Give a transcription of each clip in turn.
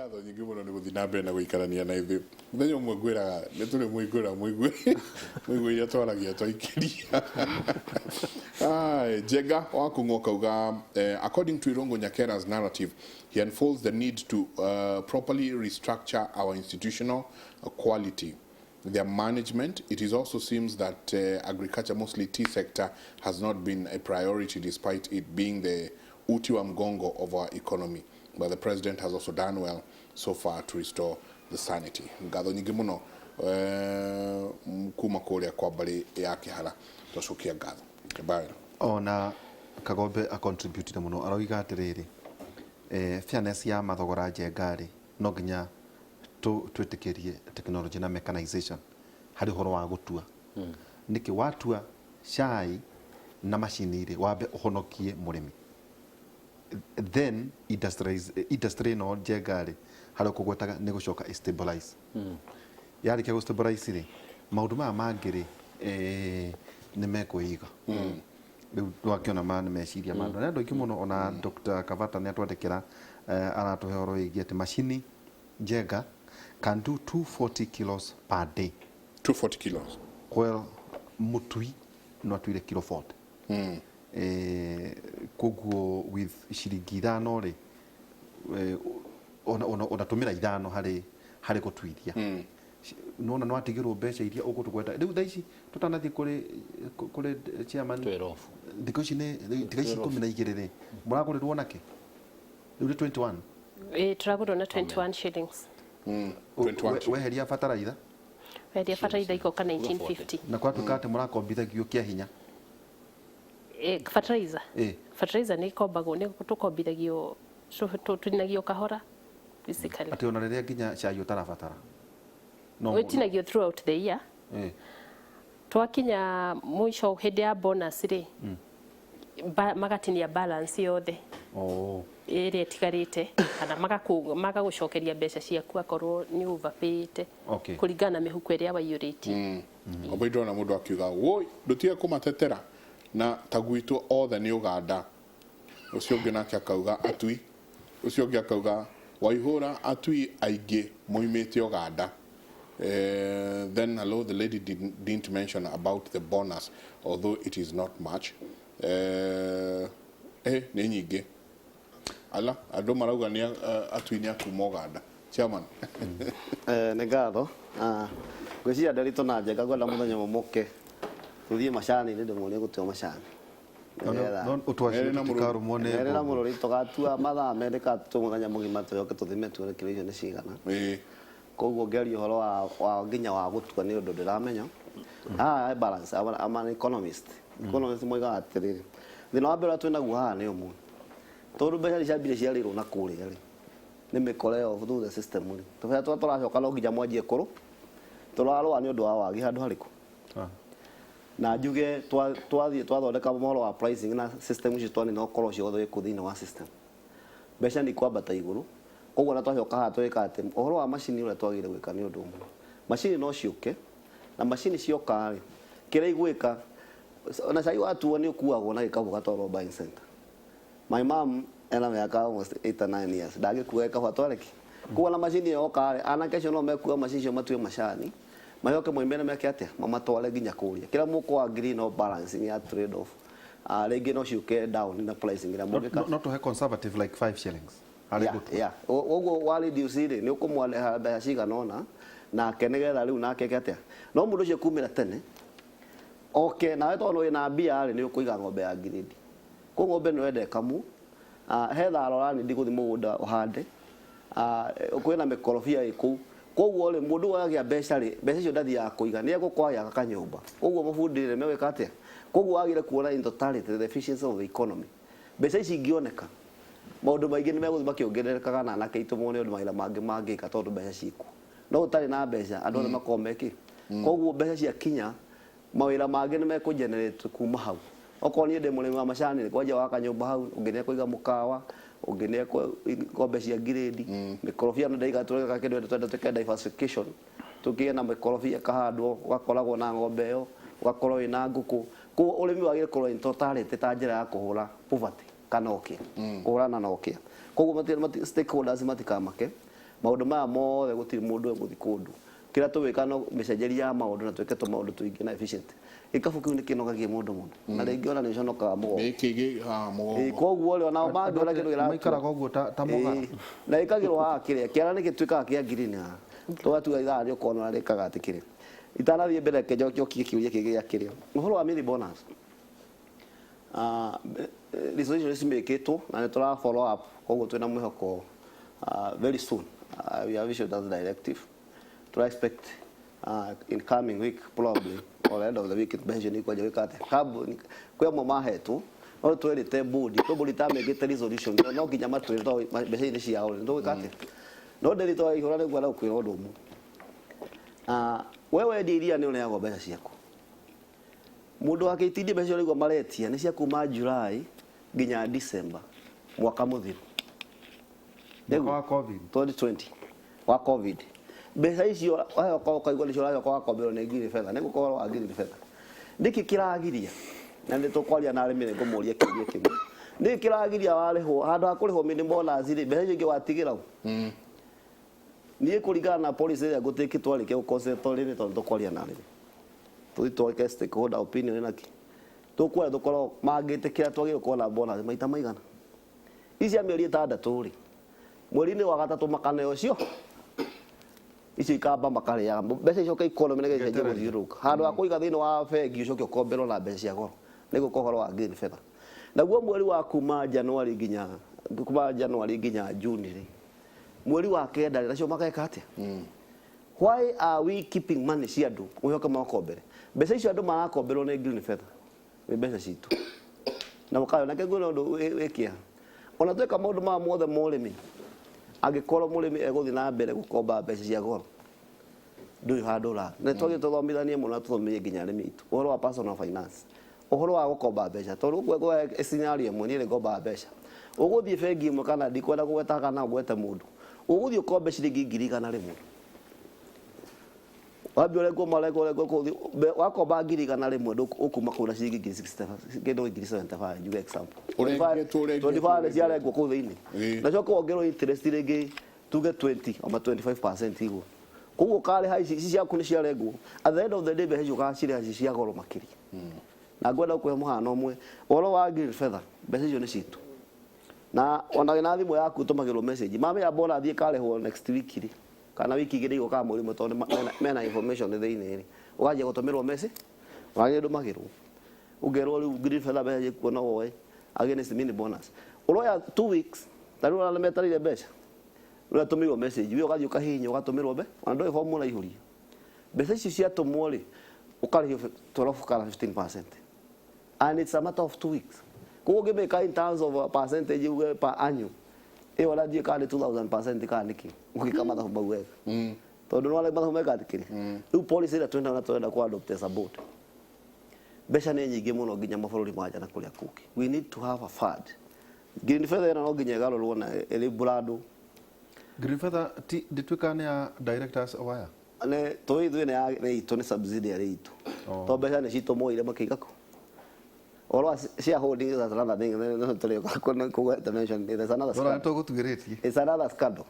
Ngatho nyingĩ mũno nĩ gũthiĩ na mbere na gũikarania na ithuĩ. Mũthenya ũmwe ngwĩraga nĩ tũrĩ mũingũra mũigue mũigue iria twaragia twaikĩria. Ai, Njenga wa Kung'o kauga according to Irungu Nyakera's narrative, he unfolds the need to properly restructure our institutional quality, their management. It is also seems that agriculture, mostly tea sector, has not been a priority despite it being the uti wa mgongo of our economy. But the president has also done well so far to restore the sanity. Ngatho nyingĩ mũno kuma kũrĩa kwa mbarĩ ya Kĩhara, twacokia ngatho. Bye. Ona Kagombe acontributire mũno, aroiga atĩrĩrĩ, fairness ya mathogora, Njenga rĩ, no nginya twĩtĩkĩrie technology na mechanization harĩ ũhoro wa gũtua. Nĩkĩ watua cai na macini rĩ, wambe ũhonokie mũrĩmi, then industry ĩno, Njenga rĩ, harĩa ũkũgwetaga nĩ gũcoka ĩ stabilize. Yarĩkia gũ stabilize rĩ, maũndũ maya mangĩ rĩ, nĩ mekwĩiga. Rĩu wakĩona maya nĩ meciria ma andũ, nĩ andũ aingĩ mũno. Ona Dr. Kavata nĩ atwandĩkĩra, aratũhe ũhoro wĩgiĩ atĩ macini, Njenga, can do 240 kilos per day. 240 kilos. Well, mũtui no atuire kilo 40. Koguo with ciringi 5 rĩ, ona tũmĩra 5 harĩ gũtuithia, nona no atigĩrwo mbeca iria ũgũtũgweta rĩu thaa ici tũtanathiĩ kũrĩ chairman. 12. Thikũ ici nĩ tiga ici 12 rĩ, mũragũrĩrwo nake rĩu nĩ 21. Ĩ, tũragũrwo na 21 shillings. 21. Weheria bataraitha. Wendia bataraitha igoka 1950. Na kwatuĩka atĩ mũrakombithagio kĩa hinya. Ĩ, fertilizer. Ĩ. Fertilizer nĩ ikombagwo, nĩ tũkombithagio, tũtinagio kahora basically. Atĩ ona rĩrĩa nginya cai ũtarabatara no Wĩtinagio throughout the year. Twakinya mũico hĩndĩ ya bonus rĩ, magatinia balance yothe ĩrĩa ĩtigarĩte, kana magagũcokeria mbeca ciaku akorwo nĩ overpayĩte, kũringana na mĩhuko ĩrĩa waiyũrĩtie. Obo ndĩrona mũndũ akiuga woi ndũtige kũmatetera na ta gwitũ othe nĩ Ũganda. Ũcio ũngĩ nake akauga atui, ũcio ũngĩ akauga Waihũra atui aingĩ moimĩte Ũganda. Then hello, the lady didn't mention about the bonus, although it is not much. Nĩ nyingĩ ala andũ marauga nĩ atui nĩ akuma Ũganda, chairman. Nĩ ngatho. Ngwĩciria Nderitũ na Njenga, ngwenda mũthenya ũmwe mũke tũthiĩ macani-inĩ, ndĩmuonie gũtua macani. Nĩgetha- No ũtwacio Merĩ na mũrũri. tũtikarũmwo nĩ Merĩ na mbũmbũ. mũrũri tũgatua mathaa 2 ka tũtue mũthenya mũgima, tũcoke tũthime tuone kiro icio nĩ cigana. Koguo ngĩaria ũhoro wa nginya wa gũtua nĩ ũndũ ndĩramenya haha he balance. I'm an economist. Economist moigaga atĩrĩrĩ, thĩna wa mbere ũrĩa twĩnaguo haha nĩ ũmwe, tondũ mbeca nĩ ciambire ciarĩrwo na kũrĩa rĩ, nĩ mĩkora ĩyo through the system rĩ, tũbeca tũrĩa tũracoka no nginya mwanjie kũrũ tũrarũa nĩ ũndũ wa wagi handũ harĩkũ. Na njuge twathiĩ twathondeka mohoro wa pricing na system icio, twanina ũkorwo ciothe wĩ kũ thĩinĩ wa system, mbeca nĩ ikwambata igũrũ. Koguo na twacoka haha twĩka atĩ ũhoro wa macini, ũrĩa twagĩrĩire gwĩka nĩ ũndũ ũmwe, macini no ciũke, na macini cioka rĩ, kĩrĩa igwĩka, ona cai watuo nĩ ũkuagwo na gĩkabũ gatwarwo buying center. My mom ena mĩaka almost 8 or 9 years, ndangĩkua gĩkabũ atware kĩ. Koguo na macini ĩyo yoka rĩ, anake acio no mekua macini icio matue macani, macoke moimĩre meke atĩa, mamatware nginya kũrĩa kĩrĩa mũkũ agree. No balancing ya trade off, rĩngĩ no ciũke down na pricing ĩrĩa mũngĩka. No tũhe conservative like 5 shillings harĩ gũtua. Yeah. Ũguo wa reduce rĩ, nĩ ũkũmwareha mbeca cigana ũna nake, nĩgetha rĩu nake eke atĩa, no mũndũ ũcio kumĩra tene oke nawe, tondũ wĩna mbia rĩ, nĩ ũkũiga ng'ombe ya ngirĩndi. Kũ ng'ombe nĩ wenda ĩkamwo. He thara ũranindi gũthiĩ mũgũnda ũhande. Kwĩna mĩkorobia ĩ kũu. Koguo rĩ, mũndũ ũyũ agĩa mbeca rĩ, mbeca icio ndathiaga kũiga, nĩ egũkorwo agĩaka kanyũmba. Koguo mũbundi rĩ, megwĩka atĩa? Koguo wagĩrĩire kuona in totality the efficiency of the economy. Mbeca ici ingĩoneka, maũndũ maingĩ nĩ megũthiĩ makĩongererekaga, na anake aitũ mone ũndũ mawĩra mangĩ mangĩka, tondũ mbeca ciĩkuo. No ũtarĩ na mbeca, andũ othe makoragwo mekĩ. Koguo mbeca ciakinya, mawĩra mangĩ nĩ mekũ generate kuma hau. Okorwo niĩ ndĩ mũrĩmi wa macani rĩ, kwanja waka nyũmba hau, ũngĩ nĩ ekũiga mũkawa, ũngĩ nĩ ekũ ng'ombe cia ngirĩndi, mĩkorobia no ndaiga tũreka kĩndũ twenda twĩke diversification, tũkĩgĩe na mĩkorobia ĩkahandwo, ũgakoragwo na ng'ombe ĩyo, ũgakorwo wĩna ngũkũ. Koguo ũrĩmi wagĩrĩire gũkorwo in totality ta njĩra ya kũhũra poverty kana ũkĩa, kũhũrana na ũkĩa. Koguo stakeholders matikamake. Maũndũ maya mothe gũtirĩ mũndũ egũthiĩ kũndũ. Kĩrĩa tũgwĩka no mĩcenjerie ya maũndũ na twĩke tũmaũndũ tũingĩ na efficient. Gĩkabu kĩu nĩ kĩnogagia mũndũ mũno. Na rĩngĩ ona nĩ ũconokaga mũgongo. Gĩkĩ gĩ haha mũgongo. Koguo rĩ, onao mangĩona kĩndũ kĩratua. Maikaraga ũguo ta mũgara. Na ĩkagĩrwo haha kĩrĩa kĩara nĩ gĩtuĩkaga kĩa ngirini haha. Tũgatua ithaa rĩ ũkona ũrĩa rĩkaga atĩ kĩrĩa. Itanathiĩ mbere reke njokie kĩũria kĩngĩ gĩa kĩrĩa. Ũhoro wa mini bonus. Resolution cimĩkĩtwo na nĩ tũra follow up, koguo twĩna mwĩhoko very soon. We have issued that directive. Tũra expect in coming week probably or end of the week mbeca icio nĩ ikwanjia gwĩka atĩa. Kambuni kwĩ amwe mahetwo, no twĩrĩte board, kwĩ board itamĩkĩte resolution, no nginya matwĩre tondũ mbeca ici nĩ ciao rĩ, nĩ tũgwĩka atĩa. No ndĩrĩ twaihũra nĩ ngwenda gũkwĩra ũndũ ũmwe. We wendia iria nĩ ũrĩagwo mbeca ciaku. Mũndũ wa KTD mbeca icio ũraigua maretia nĩ cia kuma July nginya December mwaka mũthiru. Mwaka wa COVID. 2020 wa COVID. Mbeca icio wacoka ũkaigua nĩcio ũracoka ũgakomberwo nĩ ngiri betha, nĩ gũkorwo wa ngiri betha. Nĩkĩ kĩragiria? Na nĩ tũkwaria na arĩmi nĩ ngũmũria kĩũria kĩmwe. Nĩkĩ kĩragiria warĩhwo handũ ha kũrĩhwo minimum bonus rĩ, mbeca icio ingĩ watigĩra ũ? Niĩ kũringana na policy ĩrĩa ngũtĩkĩ twarĩkia gũconcentrate rĩrĩ tondũ tũkwaria na arĩmi. Tũthiĩ twake stakeholder opinion na kĩ. Tũkwaria tũkorwo mangĩtĩkĩra twagĩrĩirwo gũkorwo na bonus maita maigana. Ici cia mĩeri ĩtandatũ rĩ, mweri-inĩ wa gatatũ makaneo cio. Icio ikamba makarĩaga. Mbeca icoke economy nĩgetha icenjie gũthiũrũrũka. Handũ ha kũiga thĩinĩ wa bengi ũcoke ũkomberwo na mbeca cia goro. Nĩ gũka ũhoro wa green fedha. Naguo mweri wa kuma January nginya, kuma January nginya June rĩ, mweri wa kenda rĩ, nacio mageka atĩa? Why are we keeping money cia andũ mwĩhoke makombere? Mbeca icio andũ marakomberwo nĩ green fedha, nĩ mbeca citũ. Na mũkayo nake ngwĩra ũndũ wĩ kĩeha. Ona tweka maũndũ maya mothe ma ũrĩmi, angĩkorwo mũrĩmi egũthiĩ na mbere gũkomba mbeca cia goro, ndũrĩ handũ ũrathiĩ. Na twagĩrĩirwo tũthomithanie mũno na tũthomithie nginya arĩmi aitũ ũhoro wa personal finance, ũhoro wa gũkomba mbeca. Tondũ ũkũhe scenario ĩmwe, niĩ nĩ ngombaga mbeca. Ũgũthiĩ bengi ĩmwe kana ndikwenda kũgweta kana ngwete mũndũ, ũgũthiĩ ũkombe ciringi ngiri igana rĩmwe. Wambia ũrengwo marengwo ũrengwo kũu, wakomba ngiri igana rĩmwe ũkuma kũu na ciringi ngiri sixty five, kĩndũ ngiri seventy five, njuge example. Ũrengetwo, ũrengetwo, 25 nĩ ciarengwo kũu thĩinĩ. Ĩĩ. Na coka wongererwo interest rĩngĩ tuge 20 ama 25% igũrũ. Koguo ũkarĩha ici, ici ciaku nĩ ciarengwo. At the end of the day mbeca icio ũgacirĩha ci cia goro makĩria. Na ngwenda gũkũhe mũhano ũmwe, ũhoro wa green fedha, mbeca icio nĩ citũ. Na ona wĩna thimũ yaku ũtũmagĩrwo message, mamenya bora thiĩ karĩhwo next week rĩ, kana wiki igĩrĩ igũka mweri ũmwe tondũ mena information thĩinĩ rĩ, ũkanjia gũtũmĩrwo message, ona ndũmagĩrwo. Ũkerwo rĩu green fedha mbeca ciĩkuo no woe against mini bonus. Ũroya 2 weeks, ta rĩu ona metereire mbeca. Rĩu atũmĩirwo message, we ũgathiĩ ũkahihinya ũgatũmĩrwo mbeca, ona ndũĩ form ũraihũria. Mbeca icio ciatũmwo rĩ, ũkarĩhio 12 kana 15%. And it's a matter of 2 weeks. Koguo ũngĩmĩka in terms of a percentage uge per annual, ĩyo ona ndiũĩ kana nĩ 2000% kana nĩkĩ, ũngĩka mathabu mau wega. Tondũ nĩ wona mathabu meka atĩkĩrĩ. Rĩu policy ĩrĩa twĩnayo na tũrenda kũ adopt as a board. Mbeca nĩ nyingĩ mũno nginya mabũrũri ma nja na kũrĩa kũngĩ. We need to have a fund. Green fedha ĩno no nginya ĩgarũrwo na ĩrĩ brand. Green fedha ti ndĩtuĩkaga nĩ ya directors waya? Nĩ tũĩ ithuĩ nĩ ya nĩ itũ, nĩ subsidiary itũ. Tondũ mbeca nĩ citũ moire makĩiga kũ. Ũhoro wa shareholding is another thing, nĩ tũrĩũka kũ mention, there's another Ndora scandal. nĩ tũgũtuĩrĩtie. It's another scandal.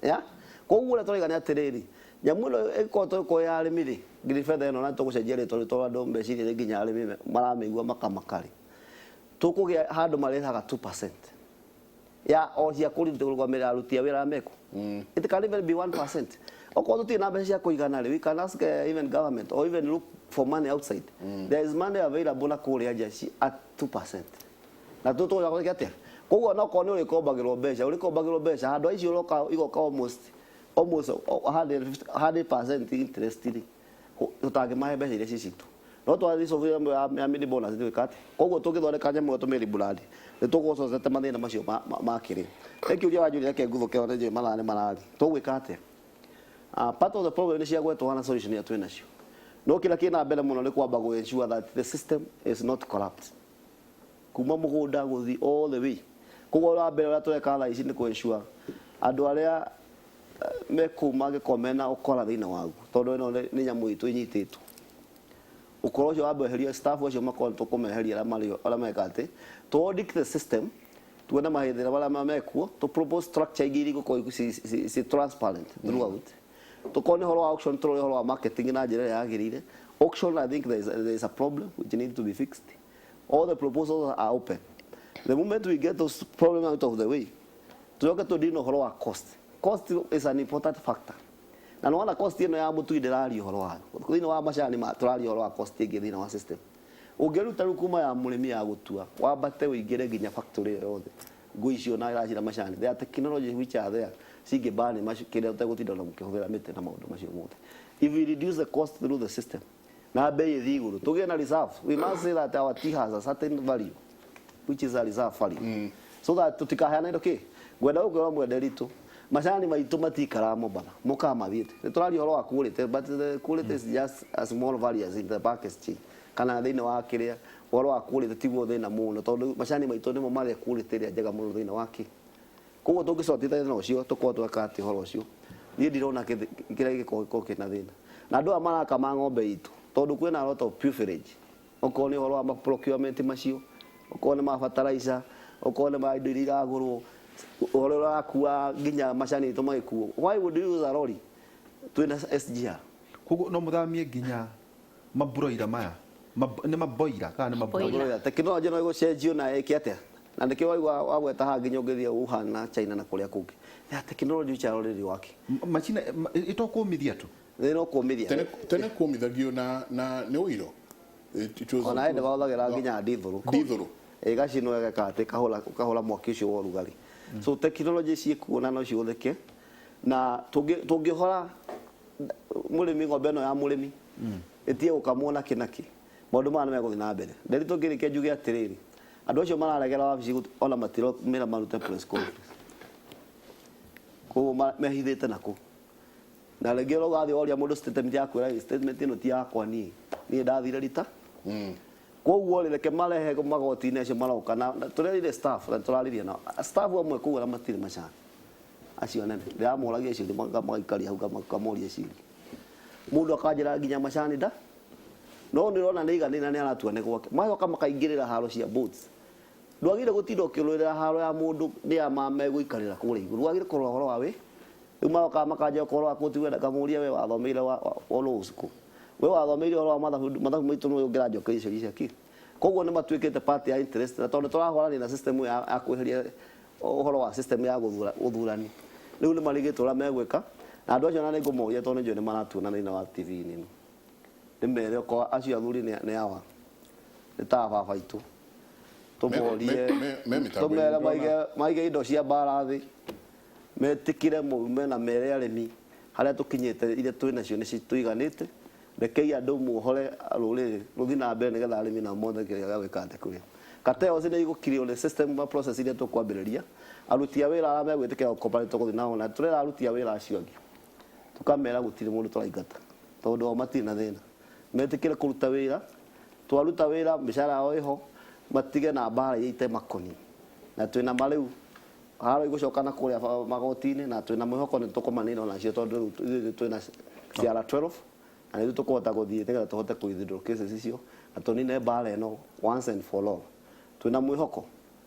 Yeah? Koguo ũrĩa tũraiga nĩ atĩrĩrĩ, nyamũ ĩno ĩkorwo tũgĩkorwo ya arĩmi rĩ, green fedha ĩno na tũgũcenjia rĩtwa rĩu tondũ andũ meciria nĩ nginya arĩmi maramĩigua makamaka rĩ. Tũkũgĩa handũ marĩhaga 2%. Ya o cia kũrũgamĩrĩra aruti a wĩra meku. It can even be 1%. Okorwo tũtirĩ na mbeca cia kũigana rĩ, we can ask even government or even look for money outside. There is money available na kũrĩa nja at 2%. Na tũtũgũra gwĩka atĩa? Koguo no korwo nĩ ũrĩkombagĩrwo mbeca, ũrĩkombagĩrwo mbeca handũ ha icio ũroka igoka almost 100% interest rĩ, tũtangĩmahe mbeca iria ci citũ. No twathiĩ solve ya mini bonus twĩka atĩa? Koguo tũngĩthondeka nyamũ ĩyo tũmĩri brand, nĩ tũgũcocete mathĩna macio ma kĩrĩa. Reke ũria wanjũria, reke nguthũke one njũĩ mathaa nĩ marathiĩ. Tũgwĩka atĩa? Part of the problem nĩ ciagwetwo na solution iria twĩ nacio. No kĩrĩa kĩna mbere mũno nĩ kwamba gũ ensure that the system is not corrupt. Kuma mũgũnda gũthiĩ all the way. Koguo wa mbere ũrĩa tũreka thaa ici nĩ kũ ensure andũ arĩa me kũu mangĩkorwo mena ũkora thĩinĩ waguo, tondũ ĩno nĩ nyamũ itũ ĩnyitĩtwo. Ũkora ũcio wamba weherie staff acio makorwo nĩ tũkũmeheria arĩa marĩ arĩa meka atĩ, to audit the system, Tuone mahĩthĩra marĩa mekuo, tũ propose structure ingĩ iria igũkorwo ci transparent throughout. Tukorwo nĩ ũhoro wa auction, tũrore ũhoro wa marketing na njĩra ĩrĩa yagĩrĩire. Auction, I think there is a problem which need to be fixed. All the proposals are open. The moment we get those problems out of the way, tucoke tũdeal na ũhoro wa cost. Cost is an important factor, na nĩwona cost ĩno ya mũtui ndĩraria ũhoro wayo thĩinĩ wa macani tũraria ũhoro wa cost ĩngĩ thĩinĩ wa system. Ũngĩruta rĩu kuma ya mũrĩmi ya gũtua, wambate ũingĩre nginya factory ĩyo yothe, ngũ icio na iracira macani, there are technologies which are there cingĩbani kĩrĩa ũtegũtinda na mũkĩhũthĩra mĩtĩ na maũndũ macio mothe. If we reduce the cost through the system na bei ĩthiĩ igũrũ, tũgĩe na reserve. We must say that our tea has a certain value which is a reserve value, so that tutikaheana indo kĩ. Ngwenda gũkwĩra mwende ritũ, macani maitũ matikaraga Mombatha, mũkaga mathiĩte. Nĩ tũraria ũhoro wa quality, but the quality is just a small variance in the back exchange kana thĩinĩ wa kĩrĩa. Ũhoro wa quality tiguo thĩna mũno, tondũ macani maitũ nĩmo marĩa quality ĩrĩa njega mũno thĩinĩ wa kĩ. Koguo tũngĩcotithania thĩna ũcio, tũkorwo tweka atĩ ũhoro ũcio, niĩ ndirona kĩrĩa gĩkorwo kĩna thĩna na andũ aya marakama ng'ombe itũ, tondũ kwĩna a lot of pilferage. Okorwo nĩ ũhoro wa procurement macio, okorwo nĩ ma fertilizer, okorwo nĩ ma indo iria iragũrwo, ũhoro ũrakua nginya macani itũ magĩkuo. Why would you use a lorry twĩna SGR? Koguo no mũthamie nginya maburoira maya? Nĩ maboira kana nĩ maburoira? Boiler. Tekinoronjĩ no ĩgũcenjio na ĩke atĩa, na nĩkĩo waigua wagweta haha nginya ũngĩthiĩ Wuhan na China na kũrĩa kũngĩ, there are technology which are already working. Macina ĩtokũmithia tu? Nĩ no kũmithia. Tene kũmithagio na nĩ ũiro. It was Ona hĩndĩ mahũthagĩra nginya ndithũrũ. Ndithũrũ. Ĩgacinwo, ĩgeka atĩ kahũra mwaki ũcio wa ũrugarĩ. So technology ciĩkuo na no cihũthĩke, na tũngĩhora mũrĩmi, ng'ombe ĩno ya mũrĩmi ĩtige gũkamwo na kĩ na kĩ, maũndũ maya nĩ megũthiĩ na mbere. Nderi tũngĩrĩkia njuge atĩrĩrĩ, andũ acio mararegera wabici ona matiromĩra marute press conference, koguo mehithĩte nakũ. Na rĩngĩ ũrathiĩ woria mũndũ statement yakwĩra statement ĩno ti yakwa, niĩ ndathire rita. Koguo rĩ, reke marehe magoti-inĩ acio maroka na tũrerire staff na tũraririe nao staff amwe kũu arĩa matirĩ macani acio anene. Ndĩramoragia ciũria, magaikaria hau, ngamoria ciũria, mũndũ akanjĩra nginya macani nda no nĩ ũrona nĩ iganĩra, nĩ aratua nĩ gwake. Magoka makaingĩrĩra haro cia boards. Ndwagĩrĩire gũtinda ũkĩrũĩrĩra haro ya mũndũ nĩ ya megũikarĩra kũrĩa igũrũ, wagĩrĩire kũrora ũhoro wa wĩ rĩu. Magoka makanjia ũhoro wa kũti wenda, ngamũria, we wathomeire wa law school, we wathomeire ũhoro wa mathabu, mathabu maitũ nĩ ũngĩranjokeria ciũria cia kĩ? Koguo nĩ matuĩkĩte part ya interest, na tondũ tũrahũrania na system ya kweheria ũhoro wa system ya gũthurani, rĩu nĩ marigĩtwo ũrĩa megwĩka na andũ acio. Na nĩ ngũmoria, tondũ nĩ njũĩ nĩ maratuona thĩinĩ wa TV-inĩ ĩno, ndĩmere okorwo acio athuri nĩ awa, nĩ ta baba itũ, tũmorie, me mĩtambo-inĩ tũmere ndona. Maige indo cia mbara thĩ, metĩkĩre maume na mere arĩmi harĩa tũkinyĩte, iria twĩ nacio nĩ citũiganĩte. Rekei andũ muohore rũrĩrĩ rũthiĩ na mbere, nĩgetha arĩmi nao mothe kĩrĩa gĩa gwĩka atĩ kũrĩa cartels nĩ igũkirio nĩ system na process iria tũkwambĩrĩria. Aruti a wĩra arĩa megwĩtĩkĩra gũkomba tũgũthiĩ nao, na tũrera aruti a wĩra acio angĩ, tũkamera gũtirĩ mũndũ tũraingata, tondũ o matirĩ na thĩna, metĩkĩre kũruta wĩra. Twaruta wĩra, mĩcara yao ĩho, matige na mbara iria itemakoni na twĩna marĩu haro igũcoka na kũrĩa magoti-inĩ, na twĩna mwĩhoko nĩ tũkũmanina onacio, tondũ rĩu ithuĩ twĩna ciara 12 na nĩthuĩ tũkũhota gũthiĩ nĩgetha tũhote kũ withdraw cases icio na tũnine mbara ĩno once and for all. Twĩna mwĩhoko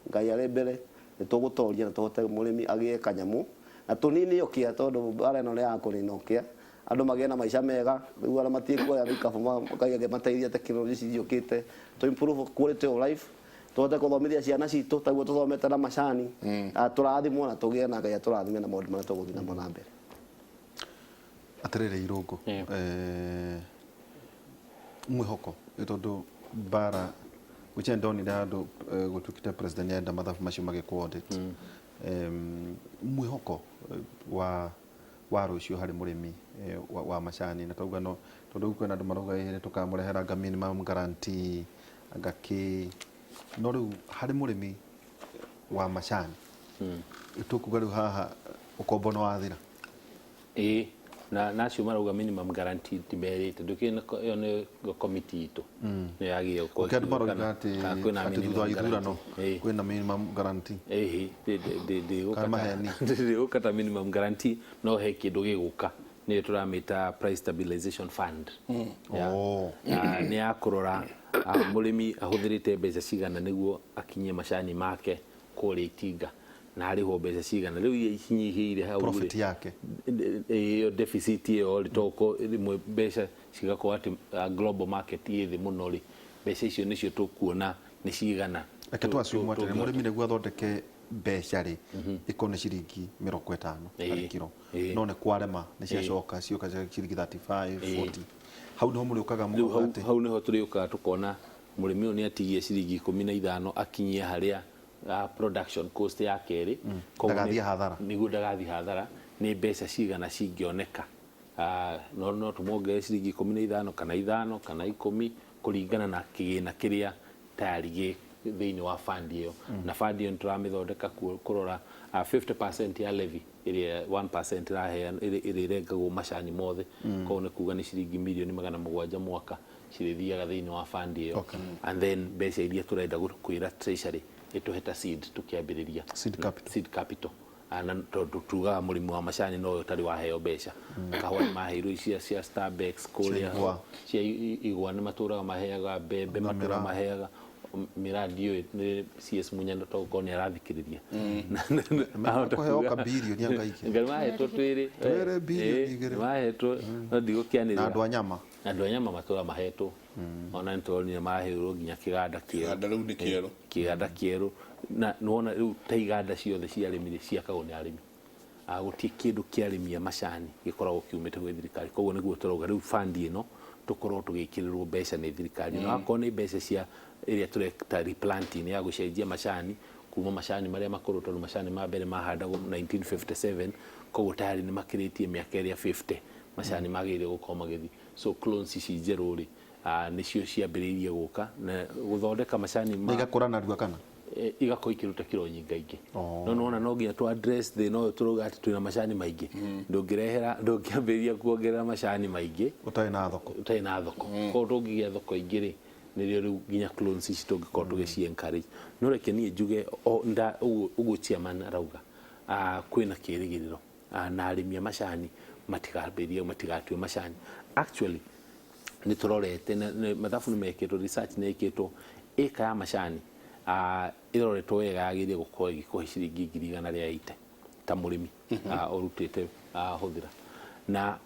Ngai arĩ mbere nĩ tũgũtoria na tũhote mũrĩmi agĩe kanyamũ na tũnine ũkĩa, tondũ mbara ĩno nĩ ya kũnina ũkĩa, andũ magĩe na maica mega. Rĩu arĩa matirĩ kuoya thikabu, Ngai angĩmateithia, tekinoronjĩ ici ciũkĩte to improve quality of life, tũhote gũthomithia ciana citũ taguo tũthomete na macani. Na tũrathimwo na tũgĩe na Ngai atũrathime na maũndũ marĩa tũgũthiĩ namo na mbere. Atĩrĩrĩ Irũngũ, mwĩhoko nĩ tondũ mbara gwĩcia ndonire handũ gũtuĩkĩte president nĩarenda mathabu macio magĩkwo audit. Mwĩhoko wa rũciũ harĩ mũrĩmi wa macani, na tauga no tondũ rĩu kwĩna andũ marauga ĩ tũkamũrehera anga minimum guarantee anga kĩ, no rĩu harĩ mũrĩmi wa macani tũkuga rĩu haha ũkombo nĩ wathira? Ĩĩ, na acio marauga minimum guarantee ndimerĩte ndũkĩrĩ ĩyo nĩ committee itũ nĩyo yagĩrĩire gũkorwo Ũkĩ andũ ĩkiuga marauga kana kwĩna atĩ thutha wa minimum ithurano guarantee. Ĩĩ. Kwĩna minimum guarantee. Ĩhĩ. Kana maheni. Ndĩgũka ta minimum guarantee, no he kĩndũ gĩgũka nĩyo tũramĩta price stabilization fund. Oh. Nĩ ya kũrora mũrĩmi ahũthĩrĩte mbeca cigana nĩguo akinyie macani make. Kũrĩa itinga na arĩhwo mbeca cigana rĩu iria inyihĩire hau rĩ, Profit yake. Ĩyo deficit ĩyo rĩ, toko rĩmwe mbeca cigakorwo atĩ global market ĩ thĩ mũno rĩ, mbeca icio nĩcio tũkuona nĩ cigana. Reke twaciumu atĩrĩ, mũrĩmi nĩguo athondeke mbeca rĩ, ĩkorwo nĩ ciringi 50 harĩ kiro, no nĩ kwarema nĩ ciacoka cioka cia ciringi 35, 40, hau nĩho mũrĩũkaga Rĩu mũkauga hau atĩ hau nĩho tũrĩũkaga tũkona mũrĩmi ũyũ nĩ atigie ciringi 15 akinyie harĩa production cost yake rĩ. Koguo Ndagathiĩ hathara. Nĩguo ndagathiĩ hathara, nĩ mbeca cigana cingĩoneka. No tũmuongerere ciringi 15 kana 5 kana 10 kũringana na kĩgĩna kĩrĩa tayari gĩ thĩinĩ wa fund ĩyo. Na fund ĩyo nĩ tũramĩthondeka kũrora 50% ya levy ĩrĩa 1% ĩraheana, ĩrĩa ĩrengagwo macani mothe. Koguo nĩ kuga nĩ ciringi mirioni 700 mwaka cirĩthiaga thĩinĩ wa fund ĩyo. And then mbeca iria tũrenda kwĩra treasury ĩtũhe ta seed tũkĩambĩrĩria. Seed capital. Seed capital. Na tondũ tugaga mũrĩmi wa macani no ũyũ ũtarĩ waheo mbeca. Kahũa nĩ maheirwo cia Starbucks kũrĩa. Igwa. Cia igwa nĩ matũraga maheaga mbembe, Na matũraga mĩraa. maheaga mĩraa ndiũĩ nĩ CS Munyano tokorwo nĩ arathikĩrĩria. Ahota Kũheo kuga- ka birioni anga igĩrĩ. Ngai mahetwo twĩrĩ. Twĩrĩ birioni 2. Nĩ mahetwo no ndigũkĩanĩrĩra. Na andũ a nyama. Andũ a nyama matũra mahetwo. Ona nĩ tũronire maheirwo nginya kĩganda kĩerũ. Kĩganda rĩu nĩ kĩerũ. Kĩganda kĩerũ. Na nĩwona rĩu ta iganda ciothe cia arĩmi rĩ, ciakagwo nĩ arĩmi. Gũtirĩ kĩndũ kĩa arĩmi a macani gĩkoragwo kiumĩte gwĩ thirikari. Koguo nĩguo tũrauga rĩu fund ĩno tũkorwo tũgĩkĩrĩrwo mbeca nĩ thirikari. Na akorwo nĩ mbeca cia ĩrĩa tũreta replanting ya gũcenjia macani kuma macani marĩa makũrũ, tondũ macani ma mbere mahandagwo 1957, koguo tayari nĩ makĩrĩtie mĩaka ĩrĩa 50 macani magĩrĩire gũkorwo magĩthiĩ. So clones ici njerũ rĩ, nĩcio ciambĩrĩirie gũka na gũthondeka macani ma Na igakũra narua kana? Igakorwo ikĩruta kiro nyingaingĩ. Oh. No nĩwona no nginya tũ address thĩna ũyũ tũrauga atĩ twĩna macani maingĩ. Ndũngĩrehera, ndũngĩambĩrĩria kuongerera macani maingĩ ũtarĩ na thoko. Ũtarĩ na thoko. Koguo tũngĩgĩa thoko ingĩ rĩ, nĩrĩo rĩu nginya clones ici tũngĩkorwo tũgĩci encourage. No reke niĩ njuge o nda ũguo chairman arauga, kwĩna kĩrĩgĩrĩro, na arĩmi a macani matigambĩrĩrie, matigatue macani. Actually nĩ tũrorete mathabu nĩ mekĩtwo, research nĩ ĩkĩtwo, ĩka ya macani ĩroretwo wega yagĩrĩire gũkorwo ĩgĩkũhe ciringi 180,000 ta mũrĩmi ũrutĩte hũthĩra na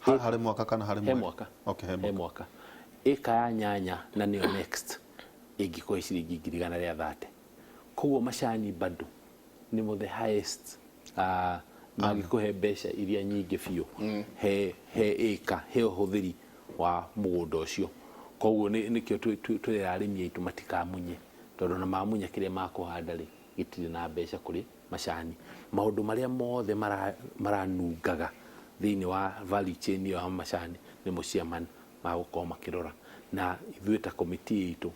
Harĩ mwaka kana harĩ he mweri? Mwaka. Okay, he he mwaka. Mwaka. Ĩka ya nyanya na nĩyo next ĩngĩkũhe ciringi 130,000. Koguo macani bado nĩmo the highest, mangĩkũhe mbeca iria nyingĩ biũ he ĩka, he ũhũthĩri wa mũgũnda ũcio. Koguo nĩkĩo twĩra arĩmi aitũ matikamunye, tondũ ona mamunya kĩrĩa makũhanda rĩ, gĩtirĩ na mbeca kũrĩ macani. Maũndũ marĩa mothe maranungaga thĩinĩ wa value chain ĩyo ya macani nĩmo chairman magũkorwo makĩrora. Na ithuĩ ta committee itũ,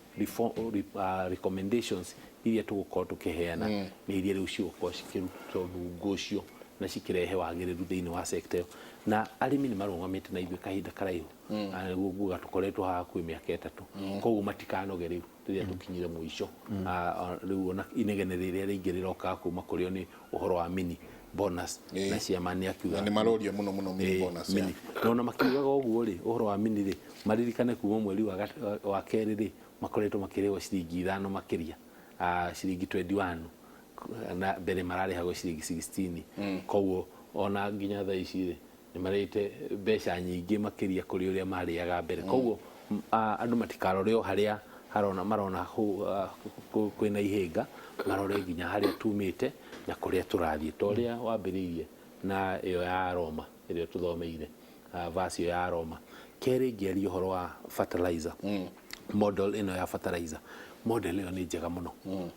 recommendations iria tũgũkorwo tũkĩheana nĩ iria rĩu cigũkorwo cikĩruta mũngo ũcio na cikĩrehe wagĩrĩru thĩinĩ wa sector ĩyo. Na arĩmi nĩ marũgamĩte na ithuĩ kahinda karaihu. Na nĩguo nguga tũkoretwo haha kwĩ mĩaka 3. Koguo matikanoge rĩu rĩrĩa tũkinyire mũico. Rĩu ona inegene rĩrĩa rĩingĩ rĩrokaga kuma kũrĩ o nĩ ũhoro wa mini bonus. Na chairman nĩ akiuga Na nĩ maroria mũno mũno mini bonus, mini. Na ona makiugaga ũguo rĩ, ũhoro wa mini rĩ, maririkane kuma mweri wa kerĩ rĩ, makoretwo makĩrĩhwo ciringi 5 makĩria, ciringi 21, na mbere mararĩhagwo ciringi 16. Koguo ona nginya thaa ici rĩ, nĩ marĩte mbeca nyingĩ makĩria kũrĩ ũrĩa marĩaga mbere. Koguo andũ matikarore o harĩa marona kwĩna ihĩnga, marore nginya harĩa tumĩte na kũrĩa tũrathiĩ. Ta ũrĩa wambĩrĩirie na ĩyo ya Roma ĩrĩa tũthomeire, verse ĩyo ya Roma. Kerĩ ngĩaria ũhoro wa fertilizer. Model ĩno ya fertilizer, model ĩyo nĩ njega mũno.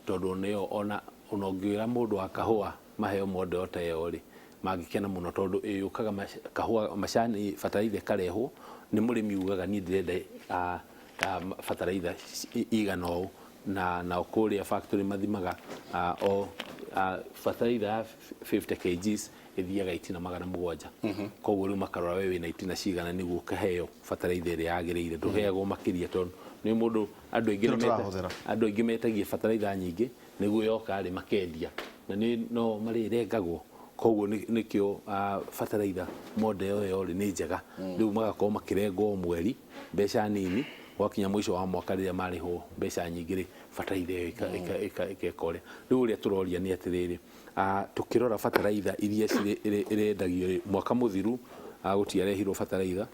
Tondũ nĩyo ona ũngĩra mũndũ wa kahũa maheo model ta ĩyo rĩ, mangĩkena mũno tondũ ĩyũkaga kahũa macani fertilizer ĩkarehwo nĩ mũrĩmi ugaga niĩ ndĩrenda fertilizer igana ũũ, na kũrĩa factory mathimaga, o fertilizer ya 50 kgs ĩthiaga itina 700. Koguo rĩu makarora we wĩna itina cigana nĩguo ũkaheo fertilizer ĩrĩa yagĩrĩire. Ndũheagwo makĩria tondũ nĩ mũndũ andũ aingĩ Kĩrĩa nĩ meta- tũrahũthĩra. andũ aingĩ metagia fertilizer nyingĩ nĩguo yoka rĩ makendia na nĩ no marĩrengagwo. Koguo nĩkĩo fertilizer model ĩyo rĩ nĩ njega. Rĩu magakorwo makĩrengwo o mweri mbeca nini. Gwakinya mũico wa mwaka rĩrĩa marĩhwo mbeca nyingĩ rĩ, bataraitha ĩyo ĩkeka ũrĩa. Rĩu ũrĩa tũroria nĩ atĩrĩrĩ, tũkĩrora bataraitha iria ĩrendagio rĩ, mwaka mũthiru gũtiarehirwo bataraitha.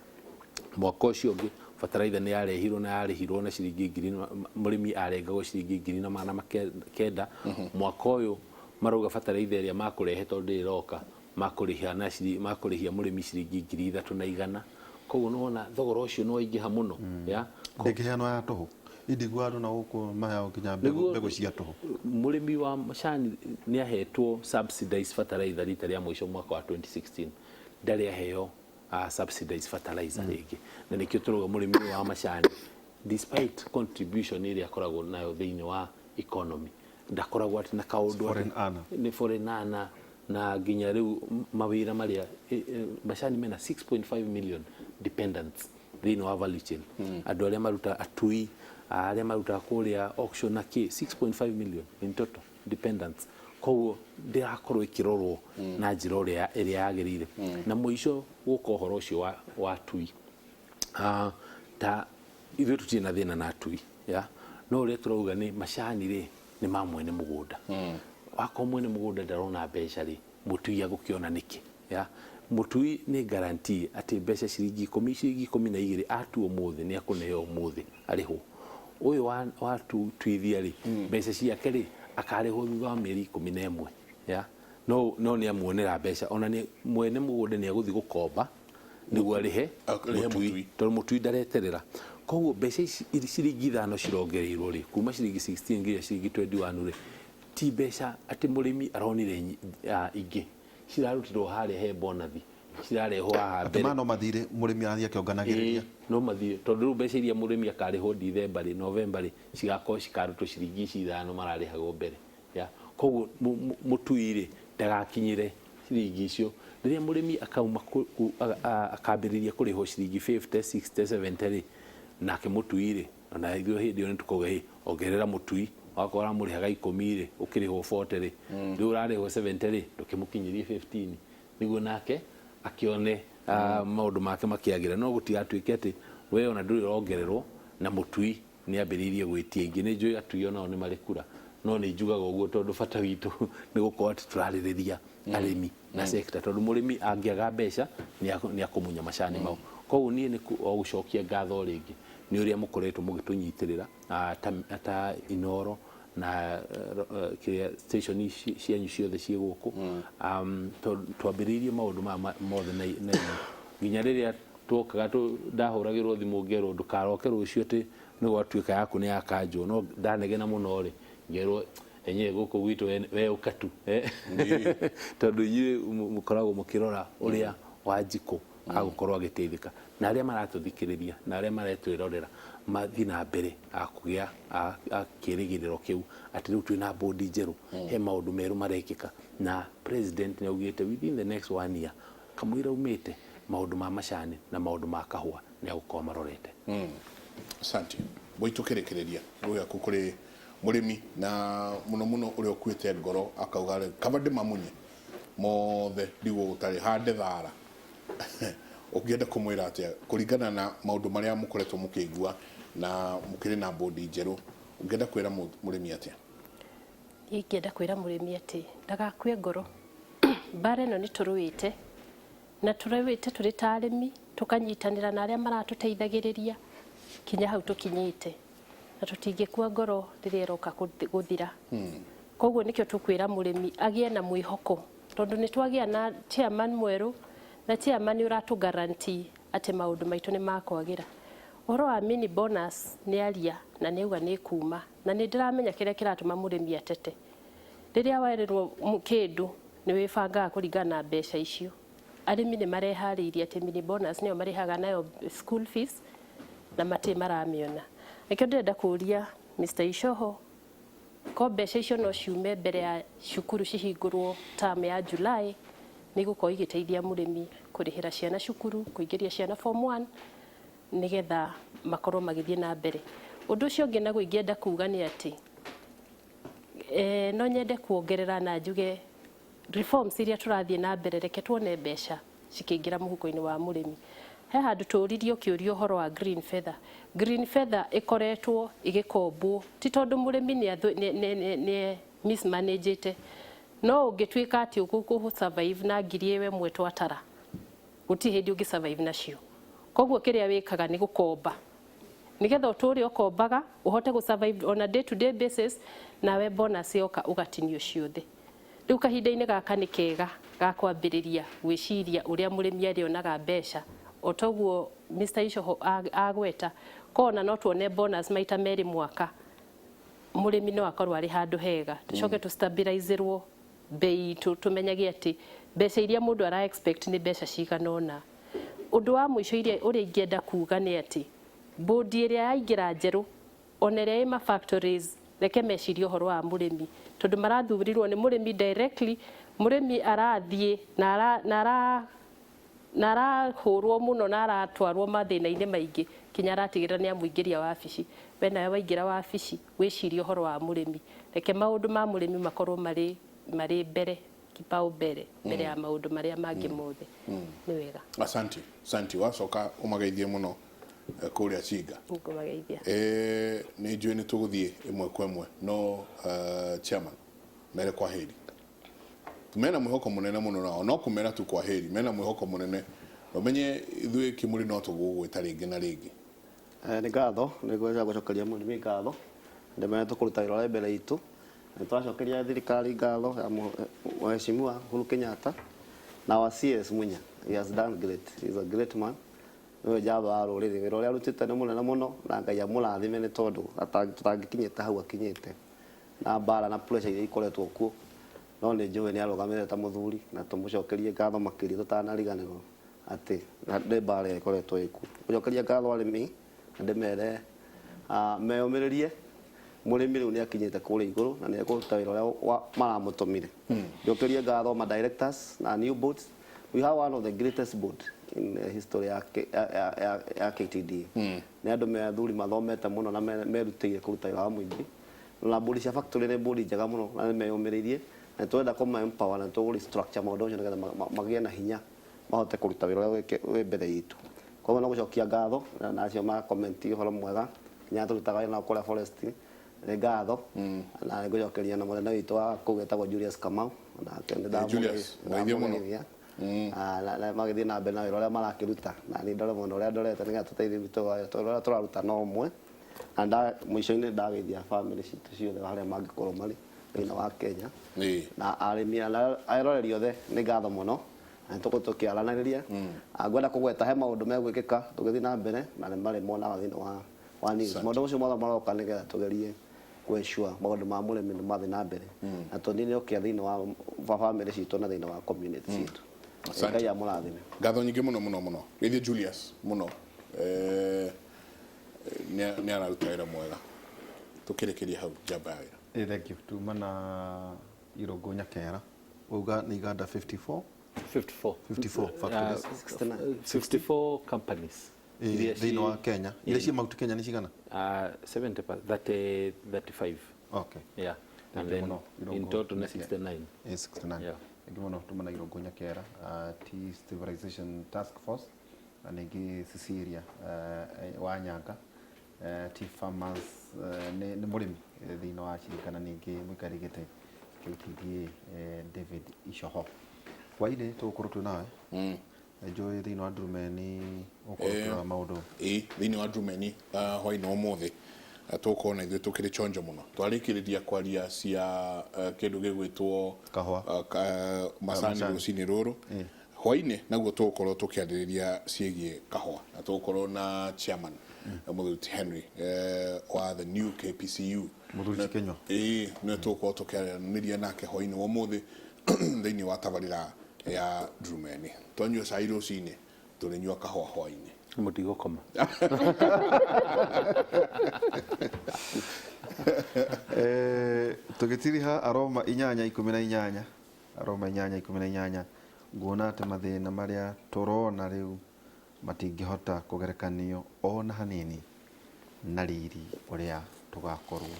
Mwaka ũcio ũngĩ bataraitha nĩ yarehirwo na yarĩhirwo na ciringi ngiri, mũrĩmi arengagwo ciringi 1900. Mwaka ũyũ marauga bataraitha ĩrĩa makũrehe tondũ ndĩrĩ ĩroka, makũrĩha na makũrĩhia mũrĩmi ciringi 3100. Koguo nĩwona thogora ũcio nĩ waingĩha mũno. Ya ndĩngĩheanwo ya tũhũ, indigua andũ na gũkũ maheagwo nginya mbegũ cia tũhũ. Mũrĩmi wa macani nĩ ahetwo subsidized fertilizer rita rĩa mũico mwaka wa 2016, ndarĩ aheo subsidized fertilizer rĩngĩ. Na nĩkĩo tũrauga mũrĩmi ũyũ wa macani, despite contribution ĩrĩa akoragwo nayo thĩinĩ wa economy, ndakoragwo atĩ na kaũndũ Foreign earner. Nĩ foreign earner, na nginya rĩu mawĩra marĩa macani mena 6.5 million dependents thĩinĩ wa value chain. Andũ arĩa maruta atui, arĩa marutaga kũrĩa auction na kĩ, 6.5 million in total dependents. Koguo ndĩrakorwo ĩkĩrorwo na njĩra ũrĩa ĩrĩa yagĩrĩire. Na mũico gũka ũhoro ũcio wa atui, ta ithuĩ tũtirĩ na thĩna na atui ya, no ũrĩa tũrauga nĩ macani rĩ, nĩ ma mwene mũgũnda. Wakorwo mwene mũgũnda ndarona mbeca rĩ, mũtui agũkĩona nĩkĩ? Ya mũtui nĩ guarantee atĩ mbeca ciringi 10, ciringi 12 atua ũmũthĩ nĩ akũneo ũmũthĩ arĩhwo. Ũyũ wa tuithia rĩ, mbeca ciake rĩ, akarĩhwo thutha wa mĩeri 11. Ya no nĩ amuonera mbeca, ona nĩ mwene mũgũnda nĩ agũthiĩ gũkomba nĩguo arĩhe mũtui, tondũ mũtui ndareterera. Koguo mbeca ici ciringi 5 cirongereirwo rĩ, kuma ciringi 16 nginya ciringi 21 rĩ, ti mbeca atĩ mũrĩmi aronire ingĩ cirarutirwo harĩa he bonathi, cirarehwo haha mbere. No mathire mũrĩmi arathiĩ akĩonganagĩrĩria. No mathire, tondũ rĩu mbeca iria mũrĩmi akarĩhwo Dithemba rĩ, Novemba rĩ, cigakorwo cikarutwo ciringi ici 5 mararĩhagwo mbere. Ya koguo mũtui rĩ, ndagakinyĩre ciringi icio. Rĩrĩa mũrĩmi akauma akambĩrĩria kũrĩhwo ciringi 50, 60, 70 rĩ, nake mũtui rĩ, ona ithuĩ hĩndĩ ĩyo nĩ tũkauga, hĩ, ongerera mũtui, wakorwo ũramũrĩhaga 10 rĩ, ũkĩrĩhwo 40 rĩ, rĩu ũrarĩhwo 70 rĩ, ndũkĩmũkinyĩrie 15 nĩguo nake akĩone maũndũ make makĩagĩra. No gũtigatuĩke atĩ we ona ndũrĩ ũrongererwo na mũtui nĩ ambĩrĩirie gwĩtia ingĩ. Nĩ njũĩ atui onao nĩ marĩ kura, no nĩ njugaga ũguo tondũ bata witũ nĩ gũkorwo atĩ tũrarĩrĩria arĩmi na sector, tondũ mũrĩmi angĩaga mbeca nĩ akũmunya macani mau. Koguo niĩ nĩ o gũcokia ngatho rĩngĩ nĩ ũrĩa mũkoretwo mũgĩtũnyitĩrĩra ta Inoro na kĩrĩa station cianyu ciothe ciĩ gũkũ. Twambĩrĩirie maũndũ maya mothe na inyuĩ nginya rĩrĩa twokaga ndahũragĩrwo thimũ ngerwo ndũkaroke rũciũ atĩ nĩ gwatuĩka yaku nĩ yakanjwo, no ndanegena mũno rĩ, ngerwo enyewe gũkũ gwitũ we ũka tu. Tondũ inyuĩ mũkoragwo mũkĩrora ũrĩa Wanjikũ agũkorwo agĩteithĩka, na arĩa maratũthikĩrĩria na arĩa maretwĩrorera mathiĩ na mbere kũgĩa kĩrĩgĩrĩro kĩu atĩ rĩu twĩna bodi njerũ, he maũndũ merũ marekĩka, na president nĩ augĩte within the next 1 year kamũira umĩte maũndũ ma macani na maũndũ ma kahũa nĩ agũkorwo marorete. Asante. Mbũi tũkĩrĩkĩrĩria gwaku kũrĩ mũrĩmi na mũno mũno ũrĩa ũkuĩte ngoro akauga rĩ, kaba ndĩmamunye mothe ndigwo gũtarĩ hande thara, ũngĩenda kũmwĩra atĩa kũringana na maũndũ marĩa mũkoretwo mũkĩigua na mũkĩrĩ na bodi njerũ, ũngĩenda kwĩra mũrĩmi atĩa? Niĩ ingĩenda kwĩra mũrĩmi atĩ ndagakue ngoro. Mbara ĩno nĩ tũrũĩte, na tũrũĩte tũrĩ ta arĩmi, tũkanyitanĩra na arĩa maratũteithagĩrĩria kinya hau tũkinyĩte, na tũtingĩkua ngoro rĩrĩa ĩroka gũthira. Koguo nĩkĩo tũkwĩra mũrĩmi agĩe na mwĩhoko, tondũ nĩ twagĩa na chairman mwerũ, na chairman nĩ ũratũ guarantee atĩ maũndũ maitũ nĩ makwagĩra. Ũhoro wa mini bonus nĩ aria na nĩ auga nĩ kuma, na nĩ ndĩramenya kĩrĩa kĩratũma mũrĩmi atete. Rĩrĩa werĩrwo kĩndũ nĩ wĩbangaga kũringana na mbeca icio. Arĩmi nĩ mareharĩirie atĩ mini bonus nĩyo marĩhaga nayo school fees na matirĩ maramĩona. Nĩkĩo ndĩrenda kũria Mr. Icoho ko mbeca icio no ciume mbere ya cukuru cihingũrwo term ya July, nĩ igũkorwo igĩteithia mũrĩmi kũrĩhĩra ciana cukuru, kũingĩria ciana form 1, nĩgetha makorwo magĩthiĩ na mbere. Ũndũ ũcio ũngĩ naguo ingĩenda kuga nĩ atĩ no nyende kuongerera na njuge reforms iria tũrathiĩ na mbere, reke tuone mbeca cikĩingĩra mũhuko-inĩ wa mũrĩmi. He handũ tũririo kĩũria ũhoro wa green feather. Green feather ĩkoretwo ĩgĩkombwo ti tondũ mũrĩmi nĩ mismanagete, no ũngĩtuĩka atĩ ũgũkũ survive na ngiri ĩyo ĩmwe twatara, gũtirĩ hĩndĩ ũngĩ survive nacio. Koguo kĩrĩa wĩkaga nĩ gũkomba nigetha ũtũre ũkombaga ũhote gũ survive on a day to day basis, nawe bonus yoka ũgatinio ciothe. Rĩu kahinda-inĩ gaka nĩ kega ga kwambĩrĩria gwĩciria ũrĩa mũrĩmi arĩonaga mbeca. O toguo Mr. Icoho agweta, kona no tuone bonus maita merĩ mwaka, mũrĩmi no akorwo arĩ handũ hega. Tũcoke tũ stabilizerwo bei itũ, tũmenyage atĩ mbeca iria mũndũ ara expect nĩ mbeca cigana ũna. Ũndũ wa mũico ũrĩa ingĩenda kuga nĩ atĩ bodi ĩrĩa yaingĩra njerũ, ona ĩrĩa ĩ ma factories, reke mecirie ũhoro wa mũrĩmi, tondũ marathurirwo nĩ mũrĩmi directly. Mũrĩmi arathiĩ na arahũrwo mũno na aratwarwo mathĩna-inĩ maingĩ kinya aratigĩrĩra nĩ amũingĩria wabici. We nawe waingĩra wabici, wĩcirie ũhoro wa mũrĩmi. Reke maũndũ ma mũrĩmi makorwo marĩ mbere, kipao mbere mbere ya maũndũ marĩa mangĩ mothe. Nĩ wega. Asanti, asanti. Wacoka ũmageithie mũno kũrĩa Chinga. Ngũmageithia. Nĩ njũĩ nĩ tũgũthiĩ ĩmwe kwa ĩmwe, no chairman, mere kwa heri. Mena mwĩhoko mũnene mũno nao, no kũmera tu kwa heri. Mena mwĩhoko mũnene, ũmenye ithuĩ Kĩmũrĩ no tũgũgwĩta rĩngĩ na rĩngĩ. Nĩ ngatho, nĩ ngwenda gũcokeria mũrĩmi ngatho, ndĩmere tũkũruta wĩra ũrĩa mbere itũ. Nĩ tũracokeria thirikari ngatho ya Mheshimiwa Uhuru Kenyatta na wa CS Munya. He has done great. He is a great man. Nĩwe njamba ya rũrĩrĩ. Wĩra ũrĩa arutĩte nĩ mũnene mũno, na Ngai amũrathime, nĩ tondũ tũtangĩkinyĩte hau akinyĩte na mbara na pressure iria ikoretwo kuo, no nĩ njũĩ nĩ arũgamĩte ta mũthuri, na tũmũcokerie ngatho makĩria tũtanariganĩrwo atĩ nĩ mbara ĩrĩa ĩkoretwo ĩkuo. Gũcokeria ngatho arĩmi na ndĩmere meyũmĩrĩrie, mũrĩmi rĩu nĩ akinyĩte kũrĩa igũrũ na nĩ ekũruta wĩra ũrĩa maramũtũmire. Njokerie ngatho ma directors na new boards. We have one of the greatest board in the history ya KTDA. Nĩ andũ me athuri mathomete mũno na merutĩire kũruta wĩra wa mũingĩ, na board cia factory nĩ board njega mũno na nĩ meyũmĩrĩirie, na twenda kũma empower na tũgũ restructure maũndũ macio nĩgetha magĩe na hinya mahote kũruta wĩra ũrĩa wĩ mbere itũ. Koguo no gũcokia ngatho na acio ma comment ũhoro mwega nginya tũrutaga wĩra nao kũrĩa forest, nĩ ngatho, na nĩ ngũcokeria na mũnene witũ wa kũu etagwo Julius Kamau, nake nĩ Julius, ngeithio mũno. ndamũgeithia. Na magĩthiĩ na mbere na wĩra ũrĩa marakĩruta, na niĩ ndore mũno ũrĩa ndorete nĩgetha tũteithie witũ ũrĩa tũraruta no ũmwe. Na mũico-inĩ ndageithia family citũ ciothe harĩa mangĩkorwo marĩ thĩinĩ wa Kenya, na arĩmi na eroreri othe, nĩ ngatho mũno, na nĩ tũgũthiĩ tũkĩaranagĩria. Ngwenda kũgweta he maũndũ megwĩkĩka tũgĩthiĩ na mbere, na nĩ marĩ monaga thĩinĩ wa news. Maũndũ macio mothe maroka nĩgetha tũgerie kũ-ensure maũndũ ma mũrĩmi nĩ mathiĩ na mbere na tũnine ũkĩa thĩinĩ wa family citũ na thĩinĩ wa community citũ. Asante. Ngai amũrathime. Ngatho nyingĩ mũno mũno mũno. Geithie Julius mũno. Nĩ araruta wĩra mwega. Tũkĩrĩkĩria hau njamba ya wĩra. Thank you. Tuma na Irũngũ Nyakera, wauga nĩ iganda 54? 54. 54 factories. 69. 64 companies. Iria Thĩinĩ wa Kenya, iria ciĩ Mount Kenya nĩ cigana? 70, 30, 35. Okay. Yeah. Thank And you then mũno, Irũngũ in total Nyakera. 69. 69. Yeah. Thank you mũno. Tuma na Irũngũ Nyakera, Tea Stabilization Task Force, na ningĩ Cecilia wa Nyanga, Tea Farmers, nĩ mũrĩmi thĩinĩ wa Shirika, na ningĩ mũikari gĩtĩ KTDA, David Icoho. Hwainĩ tũgũkorwo twĩ nawe. Njũĩ thĩinĩ wa Ndurumeni ũgũkorwo ũkĩrora maũndũ. Ĩ, thĩinĩ wa Ndurumeni hwainĩ wa ũmũthĩ tũgũkorwo na ithuĩ tũkĩrĩ chonjo mũno. Twarĩkĩrĩria kwaria cia kĩndũ gĩgwĩtwo Kahũa. Macani Macani. rũcinĩ rũrũ. Hwainĩ naguo tũgũkorwo tũkĩarĩrĩria ciĩgiĩ kahũa, na tũgũkorwo na chairman Mũthuri Henry wa the new KPCU. Mũthuri ti Kĩnyua. Ĩ, nĩwe tũgũkorwo tũkĩaranĩria nake hwainĩ wa ũmũthĩ thĩinĩ wa tabarĩra ya Ndurumeni. Twanyua cai rũcinĩ, tũrĩnyua kahũa hwainĩ. Mũtigũkoma. Tũgĩtiriha Aroma 8:18, Aroma 8:18, nguona atĩ mathĩna marĩa tũrona rĩu matingĩhota kũgerekanio ona hanini na riri ũrĩa tũgakorwo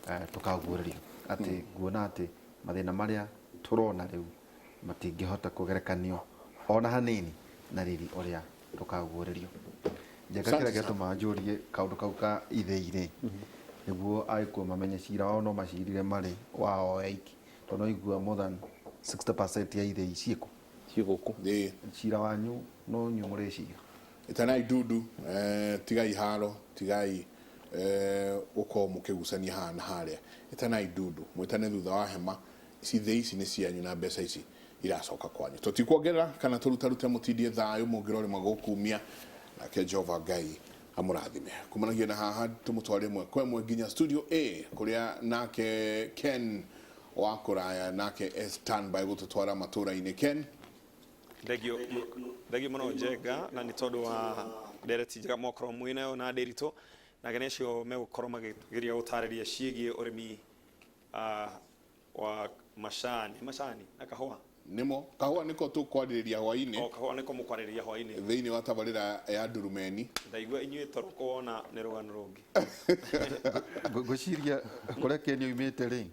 tũkaguũrĩrio. Atĩ nguona atĩ mathĩna marĩa tũrona rĩu matingĩhota kũgerekanio ona hanini na riri ũrĩa Rũkaguũrĩrio. Njenga, kĩrĩa gĩatũma njũrie kaũndũ kau ka ithĩi rĩ, nĩguo Agĩkũyũ mamenye cira wao no macirire marĩ wao aiki, tondũ no igua more than 60% ya ithĩi ciĩkũ. Ciĩ gũkũ. Cira wanyu no inyuĩ mũrĩcira. Ĩtanai ndundu, tigai haro, tigai gũkorwo mũkĩgucania haha na harĩa. Ĩtanai ndundu, mwĩtane thutha wa hema. Ici thĩ ici nĩ cianyu na mbeca ici iracoka kwanyu. Tũtikuongerera kana tũrutarute, mũtindie thayũ mũngĩrorĩma gũkumia nake Jehova Ngai amũrathime. Kumanagia na haha tũmũtware ĩmwe kwa ĩmwe nginya studio A kũrĩa nake Ken wa kũraya nake e standby gũtũtwara matũra-inĩ. Ken. Thengio, thengio mũno Njenga, na nĩ tondũ wa ndereti njega mwakorwo mwĩnayo na Ndĩritũ na ageni acio megũkorwo makĩgeria gũtarĩria ciĩgiĩ ũrĩmi wa macani, macani na kahũa. Nĩmo kahũa nĩko tũkwarĩrĩria hwaĩ-inĩ. O kahũa nĩko mũkwarĩrĩria hwaĩ-inĩ. Thĩinĩ wa tabarĩra ya Ndurumeni. Ndaigua inyuĩ toro kuona nĩ rũgano rũngĩ. Ngwĩciria kũrĩa Ken oimĩte rĩ,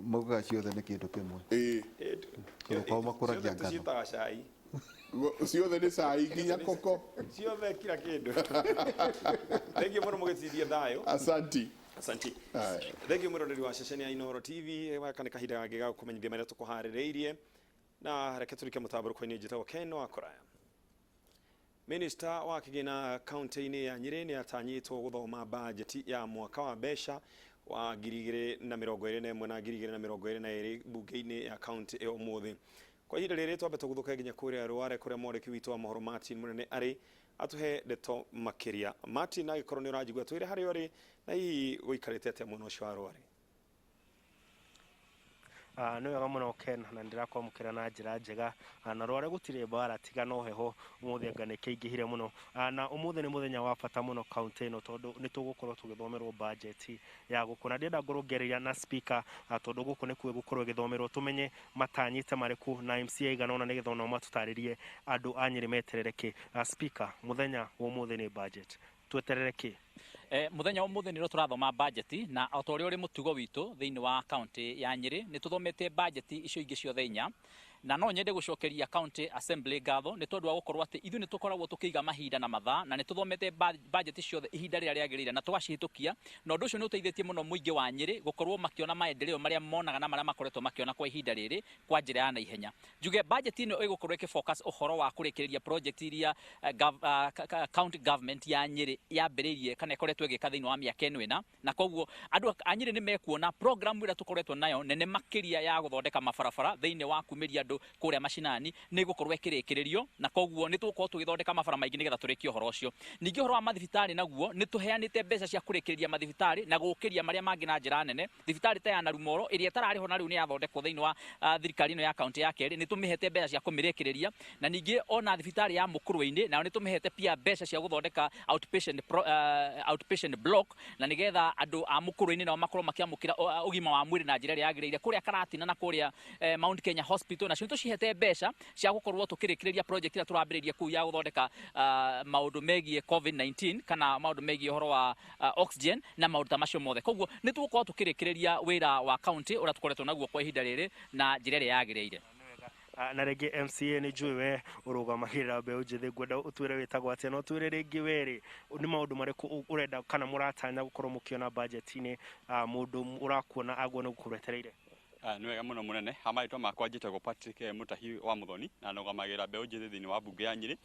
maugaga ciothe nĩ kĩndũ kĩmwe. Tondũ kwao makũragia Ciothe ngano. Tũciĩtaga cai. Ciothe nĩ cai nginya koko. Ciothe kila kĩndũ. Thengio mũno, mũgĩtithie thayũ. Asanti. Asanti. Haya. Thengio mwĩroreri wa ceceni ya Inooro TV, gaka nĩ kahinda gangĩ ga gũkũmenyithia marĩa tũkũharĩrĩirie, na reke tũrike mũtambũrũko-inĩ. Njĩtagwo Ken wa Kũraya. Minista wa kĩgĩna kaunti-inĩ ya Nyĩrĩ nĩ atanyĩtwo gũthoma bajeti ya mwaka wa mbeca wa 2021 na 2022 mbunge-inĩ ya kaunti ĩyo ũmũthĩ. Kwa ihinda rĩrĩ twambe tũguthũke nginya kũrĩa Rware kũrĩa mwandĩki witũ wa mohoro Martin Mũnene arĩ atũhe ndeto makĩria. Martin, angĩkorwo nĩ ũranjigua, twĩre harĩa ũrĩ na hihi gũikarĩte atĩa mwena ũcio wa Rware. Nĩ wega mũno Ken, na nĩndĩrakwamũkĩra na njĩra njega. Na Rware gũtirĩ mbara tiga no heho ũmũthĩ anga nĩ kĩingĩhire mũno. Na ũmũthĩ nĩ mũthenya wa bata mũno kaunti ĩno tondũ nĩ tũgũkorwo tũgĩthomerwo bajeti ya gũkũ, na ndĩrenda ngorwo ngĩarĩria na speaker, tondũ gũkũ nĩkuo ĩgũkorwo ĩgĩthomerwo, tũmenye matanyĩte marĩkũ na MCA igana ũna nĩgetha onao matũtarĩrie andũ a Nyĩrĩ meterere kĩ. Speaker, mũthenya wa ũmũthĩ nĩ budget, tweterere kĩ? Mũthenya wa ũmũthĩ nĩrĩo tũrathoma bajeti, na o ta ũrĩa ũrĩ mũtugo witũ thĩinĩ wa kaunti ya Nyĩrĩ, nĩ tũthomete bajeti icio ingĩ ciothe inya, na no nyende gũcokeria county assembly ngatho nĩ tondũ wa gũkorwo atĩ ithuĩ nĩ tũkoragwo tũkĩiga mahinda na mathaa, na nĩ tũthomete bajeti ciothe ihinda rĩrĩa rĩagĩrĩire na tũgacihĩtũkia, na ũndũ ũcio nĩ ũteithĩtie mũno mũingĩ wa Nyĩrĩ gũkorwo makĩona maendeleo marĩa monaga na marĩa makoretwo makĩona kwa ihinda rĩrĩ kwa njĩra ya naihenya. Njuge bajeti ĩno ĩgũkorwo ĩkĩfocus ũhoro wa kũrĩkĩrĩria project iria county government ya Nyĩrĩ yambĩrĩirie kana ĩkoretwo ĩgĩka thĩinĩ wa mĩaka ĩno ĩna, na koguo andũ a Nyĩrĩ nĩ mekuona program ĩrĩa tũkoretwo nayo nene makĩria ya gũthondeka mabarabara thĩinĩ wa kumĩria andũ kũrĩa macinani nĩ ĩgũkorwo ĩkĩrĩkĩrĩrio, na koguo nĩ tũgũkorwo tũgĩthondeka mabara maingĩ nĩgetha tũrĩkie ũhoro ũcio. Ningĩ ũhoro wa mathibitarĩ naguo nĩ tũheanĩte mbeca cia kũrĩkĩrĩria mathibitarĩ na gũkĩria marĩa mangĩ na njĩra nene. Thibitarĩ ta ya Narumoro ĩrĩa ĩtararĩ ho na rĩu nĩ yathondekwo thĩinĩ wa thirikari ĩno ya kaunti ya kerĩ, nĩ tũmĩhete mbeca cia kũmĩrĩkĩrĩria, na ningĩ ona thibitarĩ ya Mũkũrwe-inĩ nayo nĩ tũmĩhete pia mbeca cia gũthondeka outpatient block, na nĩgetha andũ a Mũkũrwe-inĩ nao makorwo makĩamũkĩra ũgima wa mwĩrĩ na njĩra ĩrĩa yagĩrĩire. Kũrĩa Karatina na kũrĩa Mount Kenya Hospital nacio nĩ tũcihete mbeca cia gũkorwo tũkĩrĩkĩrĩria project ĩrĩa tũrambĩrĩria kũu ya gũthondeka maũndũ megiĩ COVID-19 kana maũndũ megiĩ ũhoro wa oxygen na maũndũ ta macio mothe. Koguo nĩ tũgũkorwo tũkĩrĩkĩrĩria wĩra wa county ũrĩa tũkoretwo naguo kwa ihinda rĩrĩ na njĩra ĩrĩa yagĩrĩire. Na rĩngĩ MCA, nĩ njũĩ we ũrũgamagĩrĩra mbeũ njĩthĩ, ngwenda ũtwĩre wĩtagwo atĩa na ũtwĩre rĩngĩ werĩ nĩ maũndũ marĩkũ ũrenda kana mũratanya gũkorwo mũkĩona budget-inĩ, mũndũ ũrakuona agwo nĩ gũkorwo etereire. Nĩ wega mũno mũnene. Ha marĩtwa makwa njĩtagwo Patrick Mũtahi wa Mũthoni na nũgamagĩrĩra mbeũ njĩthĩ thĩinĩ wa mbunge ya Nyĩrĩ.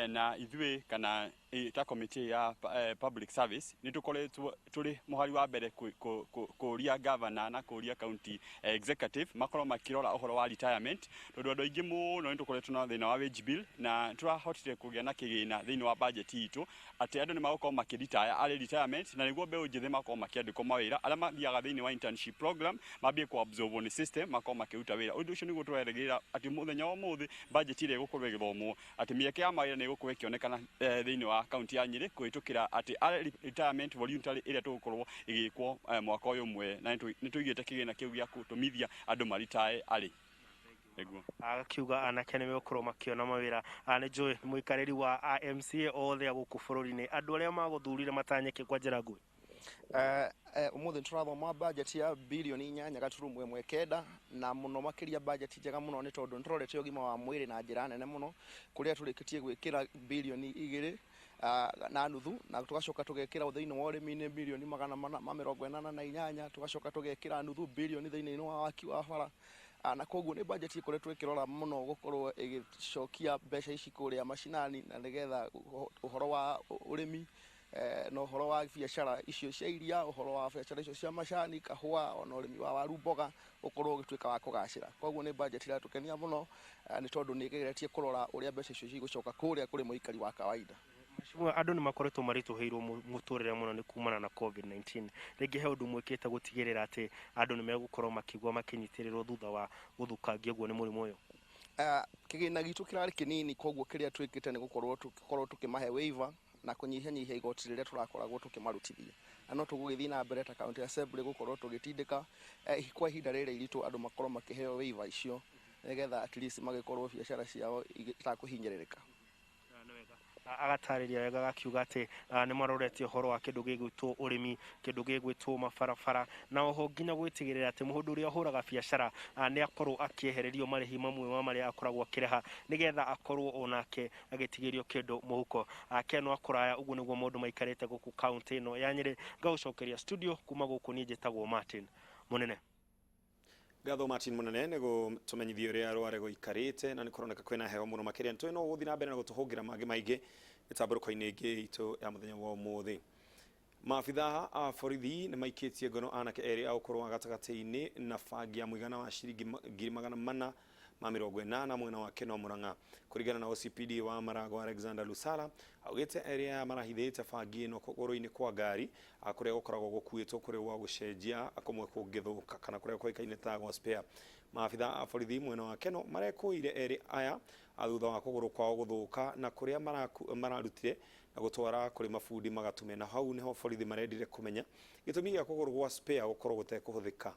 Na ithuĩ kana ta committee ya public service nĩ tũkoretwo tũrĩ mũhari wa mbere kũria governor na kũria county executive makorwo makĩrora ũhoro wa retirement, tondũ andũ aingĩ mũno nĩ tũkoretwo na thĩna wa wage bill, na tũrahotire kũgĩa na kĩgĩna thĩinĩ wa budget itũ atĩ andũ nĩ magũkorwo makĩritaya arĩ retirement, na nĩguo mbeũ njĩthĩ makorwo makĩandĩkwo mawĩra arĩa mathiaga thĩinĩ wa internship program mambie ku absorb nĩ system makorwo makĩruta wĩra. Ũndũ ũcio nĩguo tũrerĩgĩrĩra atĩ mũthenya wa ũmũthĩ budget ĩrĩa ĩgũkorwo ĩgĩthomwo atĩ mĩeke ya mawĩra nĩ ĩgũkorwo ĩkĩonekana thĩinĩ wa kaunti ya Nyĩrĩ kũhĩtũkĩra atĩ early retirement voluntary ĩrĩa tũgũkorwo ĩgĩkwo mwaka ũyũ ũmwe, na nĩ tũigĩte kĩgĩna kĩu gĩa gũtũmithia andũ maritae arĩ nĩguo. Agakiuga anake nĩ megũkorwo makĩona mawĩra. Nĩ njũĩ mũikarĩri wa MCA othe a gũkũ bũrũri-inĩ, andũ arĩa magũthurire matanyĩke kwa njĩra nguhĩ. Umuthi tũrathoma budget ya bilioni 8.19, na mũno makĩria budget njega mũno nĩ tondũ nĩtũrorete ũgima wa mwĩrĩ na njĩra nene mũno, kũrĩa tũrĩkĩtie gwĩkĩra bilioni 2 na nuthu, na tũgacoka tũgekĩra thĩinĩ wa ũrĩmi-inĩ bilioni 488, tũgacoka tũgekĩra nuthu bilioni thĩinĩ wa waki wa bara. Na koguo nĩ budget ĩkoretwo ĩkĩrora mũno gũkorwo ĩgĩcokia mbeca ici kũrĩa macinani, na nĩgetha ũhoro wa ũrĩmi na ũhoro wa biacara icio cia iria, ũhoro wa biacara icio cia macani, kahũa, ona ũrĩmi wa waru, mboga ũkorwo ũgĩtuĩka wa kũgacĩra. Koguo nĩ budget iratũkenia mũno nĩ tondũ nĩ ĩgeretie kũrora ũrĩa mbeca icio cigũcoka kũrĩa kũrĩ mũikari wa kawaida. Mheshimiwa, andũ nĩ makoretwo maritũhĩirwo mũtũrĩre mũno nĩ kumana na COVID-19. Rĩngĩ he ũndũ mwĩkĩte gũtigĩrĩra atĩ andũ nĩ megũkorwo makĩigua makĩnyitĩrĩrwo thutha wa gũthũkangio ũguo nĩ mũrimũ ũyũ? Kĩgĩna gitũ kĩrarĩ kĩnini, koguo kĩrĩa twĩkĩte nĩ gũkorwo tũkĩmahe waiver na kũnyihanyihia igoti rĩrĩa tũrakoragwo tũkĩmarutithia, na no tũgũgĩthiĩ na mbere ta county assembly gũkorwo tũgĩtindĩka kwa ihinda rĩrĩ iritũ andũ makorwo makĩheo waiver icio, nĩgetha at least magĩkorwo biacara ciao itakũhinyĩrĩrĩka. Agatarĩria wega gakiuga atĩ nĩ maroretie ũhoro wa kĩndũ gĩgwĩtwo ũrĩmi, kĩndũ gĩgwĩtwo mabarabara, na oho nginya gwĩtigĩrĩra atĩ mũndũ ũrĩa ũhũraga biacara nĩ akorwo akĩehererio marĩhi mamwe ma marĩa akoragwo akĩrĩha, nĩgetha akorwo onake agĩtigĩrio kĩndũ mũhuko. Ken wa Kũraya, ũguo nĩguo maũndũ maikarĩte gũkũ kaũntĩ ĩno ya Nyĩrĩ. Ngagũcokeria studio kuma gũkũ, niĩ njĩtagwo Martin Mũnene. Ngatho Martin Munene nĩ gũtũmenyithia ũrĩa rware gũikarĩte, na nĩ kũroneka kwĩna heho mũno makĩria. Nĩ no gũthiĩ na mbere na gũtũhũngĩra mangĩ maingĩ mĩtambũrũko-inĩ ĩngĩ itũ ya mũthenya wa ũmũthĩ. Maabithaa a borithi nĩ maikĩtie ngono anake erĩ a ũkũrũ wa gatagatĩ-inĩ na bangi ya mũigana wa ciringi 480,000 mwena wa Keno Murang'a. Kũringana na OCPD wa Marago Alexander Lusala, augĩte erĩ aya marahithĩte bangi ĩno kũgũrũ-inĩ kwa ngari kũrĩa gũkoragwo gũkuĩtwo kũrĩ gwa gũcenjia kũmwe kũngĩthũka kana kũrĩa kũĩkaine ta gwa spare. Maabithaa a borithi mwena wa Keno marekũire erĩ aya thutha wa kũgũrũ kwao gũthũka na kũrĩa mararutire na gũtwara kũrĩ mabundi magatume, na hau niho borithi marendire kũmenya gĩtũmi gĩa kũgũrũ gwa spare gũkorwo gũtekũhũthĩka,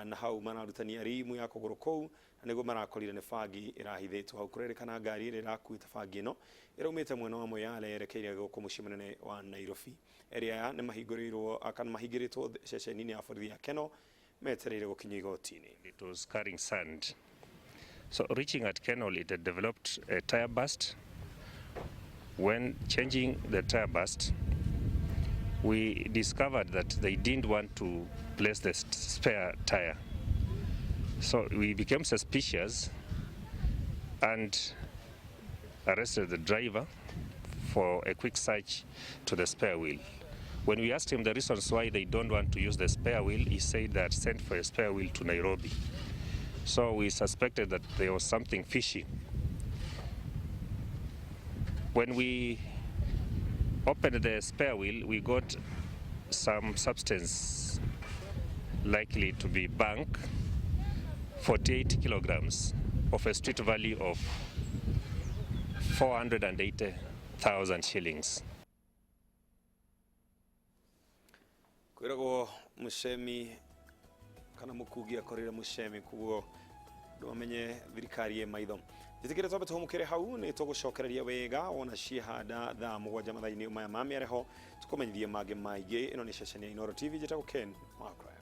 na hau mararutania rimu ya kũgũrũ kũu na nĩguo marakorire nĩ bangi ĩrahithĩtwo hau. Kũrerĩkana ngari ĩrĩa ĩrakuĩte bangi ĩno ĩraumĩte mwena wa Moyale yerekeire gũkũ mũciĩ mũnene wa Nairobi. Erĩ aya nĩ mahingũrĩirwo kana mahingĩrĩtwo ceceni-inĩ ya borithi ya Keno metereire gũkinyio igoti-inĩ. It was carrying sand. So reaching at Kenol, it had developed a tire burst. When changing the tire burst, we discovered that they didn't want to place the spare tire. So we became suspicious and arrested the driver for a quick search to the spare wheel. When we asked him the reasons why they don't want to use the spare wheel, he said that sent for a spare wheel to Nairobi. So we suspected that there was something fishy. When we opened the spare wheel, we got some substance likely to be bank, 48 kilograms of a street value of 480,000 shillings. Kwiragwo mucemi kana mukugi akorire mucemi, kuguo ndwamenye thirikari ĩ maitho. Njĩtĩkĩre twambe tũhũmũkĩre hau, nĩ tũgũcokereria wega wona ciĩhanda thaa 7 mathaa-inĩ maya ma mĩareho, tũkũmenyithie mangĩ maingĩ. Ĩno nĩ ceceni ya Inooro TV, njĩtagwo Ken Wakraya.